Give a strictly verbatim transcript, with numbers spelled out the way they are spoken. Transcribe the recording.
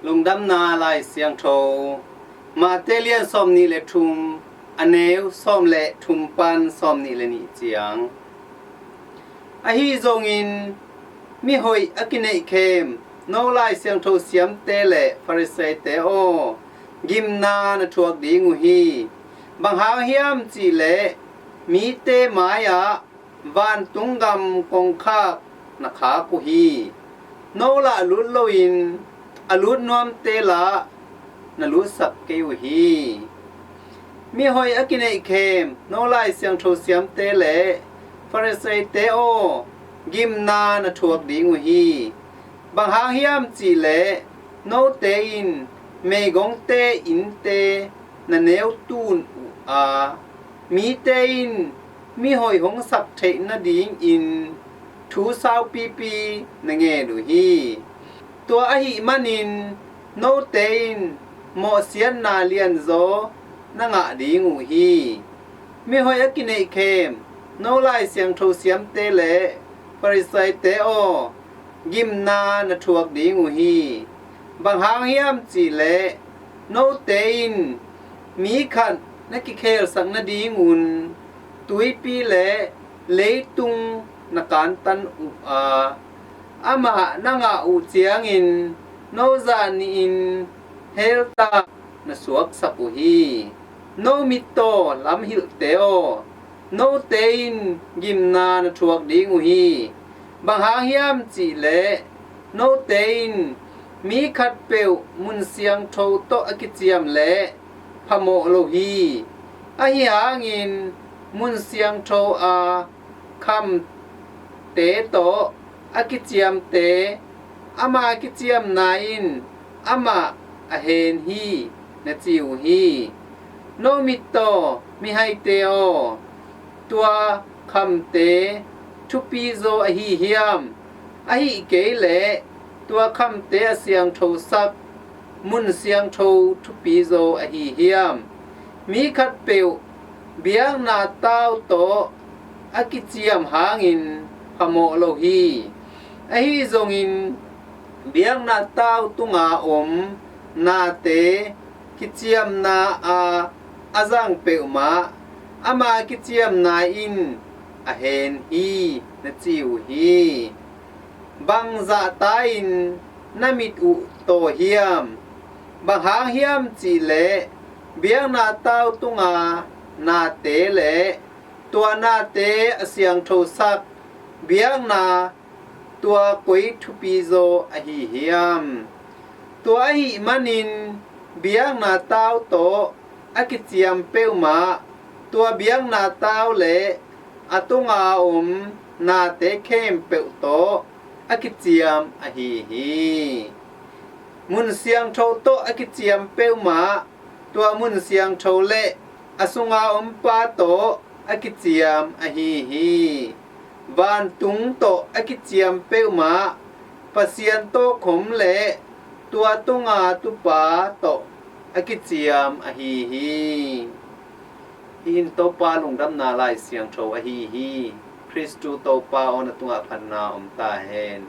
Lungdamna Lai Siangtho, Mate lian sawm nih le thum, a neu sawm le thum pan sawm nih le nih ciang. Ahi zongin, mihoih a kineihkhem no Lai Siangtho siamte le Farisee-te aw, gimna na thuak ding uh hi. Bang hang hiam cih leh mite mai-ah vantung gam kongkhak na khak uh hi. No lah lut loin a lut nuamte lah na lutsak kei uh hi. Mihoih a kineihkhem no Lai Siangtho siamte le Farisee-te aw, gimna na thuak ding uh hi. Bang hang hiam cih leh note in meigongte innte na neu tun uh a, mite in mihoih hong sak theih nadingin thu saupipi na ngen uh hi. Tua ahih manin note in mawhsiatna lianzaw na ngah ding uh hi. Mihoih a kineihkhem no Lai Siangtho siamte le Farisee-te aw, gimna na thuak ding uh hi. Bang hang hiam cih leh note in mi khat na kikhelsak nadingun tuipi le leitung na kantan uh a, amah na ngah uh ciangin no zah nihin heltak na suaksak uh hi. No mittaw lamhilhte aw, note in gimna na thuak ding uh hi. Bang hang hiam cih leh note in mi khatpeuh mun siangtho tawh a kiciam leh phamawh lo hi. Ahi hangin mun siangtho a khamte tawh a kiciamte, ama kiciamna in amah a hen hi, na ci uh hi. No mittaw mihaite aw, tua khamte thupizaw ahi hiam? Ahih kei leh tua khamte a siangthosak mun siangtho thupizaw ahi hiam? Mi khatpeuh biakna tau tawh a kiciam hangin phamawh lo hi. Ahi zongin biakna tau tunga om nate kiciamna a a zang peuhmah ama kiciamna in a hen hi, na ci uh hi. Bang zahta-in na mit uh taw hiam? Bang hang hiam cih leh biakna tau tunga nate le tua nate a siangthosak biakna tua koi thupizaw ahi hiam? Tua ahih manin biakna tau tawh a kiciam peuhmah tua biakna tau le a tunga om nate khempeuh tawh a kiciam ahi hi. Mun siangtho tawh a kiciam peuhmah tua mun siangtho le a sunga ompa tawh a kiciam ahi hi. Vantung tawh a kiciam peuhmah Pasian tawkhom le tua tunga tupa tawh a kiciam ahi hi. Hih in Topa Lungdamna Lai Siangtho ahi hi. Khristu Topa aw, na tungah phatna om ta hen.